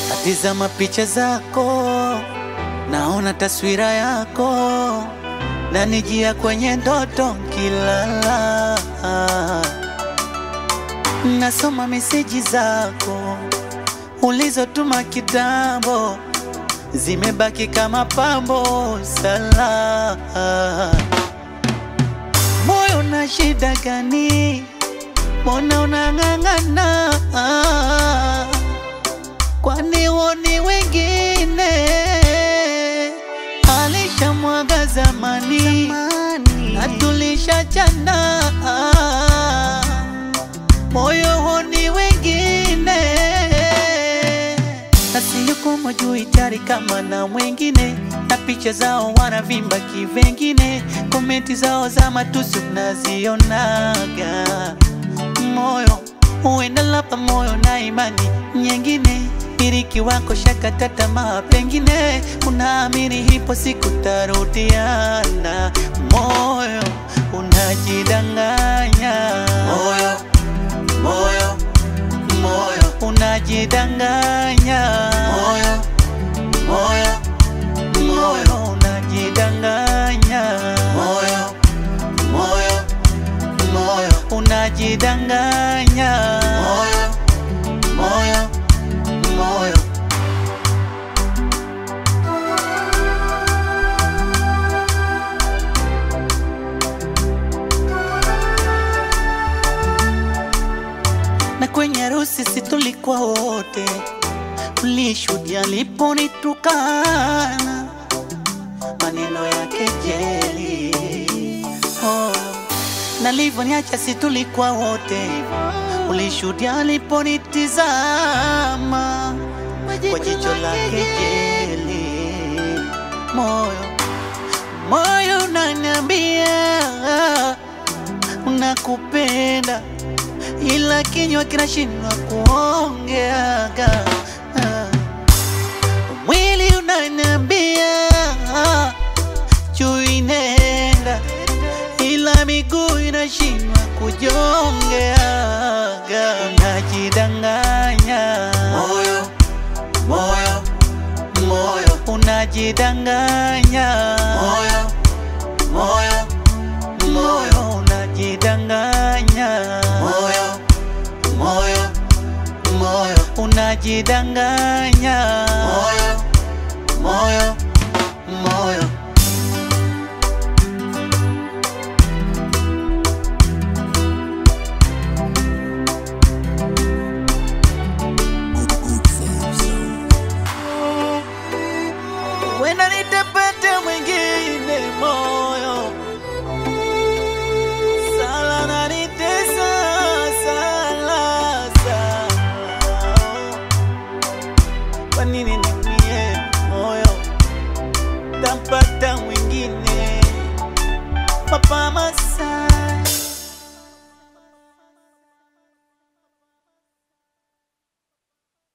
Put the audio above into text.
Natizama picha zako, naona taswira yako, nanijia kwenye ndoto nkilala. Nasoma meseji zako ulizotuma kitambo, zimebaki kama pambo sala. Moyo na shida gani? Mbona unang'ang'ana? Kwani woni wengine alishamwaga zamani, na tulishachana. Moyo woni wengine nasiyuko juu itari kama na mwengine, na picha zao wanavimba kivengine, komenti zao za matusi unazionaga. Moyo uenda lapa moyo na imani nyingine, miliki wako shaka tamaa, pengine unaamini hipo siku tarudiana. Moyo unajidanganya, moyo, moyo, moyo unajidanganya, moyo, moyo, moyo unajidanganya, moyo, moyo, moyo unajidanganya, moyo, moyo, moyo. Na kwenye harusi si tulikuwa wote, ulishuhudia aliponitukana maneno ya kejeli. Oh, na alivyoniacha si tulikuwa wote, ulishuhudia aliponitizama kwa jicho la kejeli. Moyo, moyo unaniambia unakupenda, ila kinywa kinashindwa kuongeaga. Mwili unaniambia chui nenda, ila miguu inashindwa kujongeaga. Unajidanganya moyo, moyo, moyo unajidanganya, moyo, moyo, moyo unajidanganya, moyo, moyo, moyo unajidanganya, moyo, moyo, moyo. Wenda nitapata mwingine moyo, sala na nitesa, sala, sala. Kwa nini niumie moyo? Tampata mwingine. Papa Masa.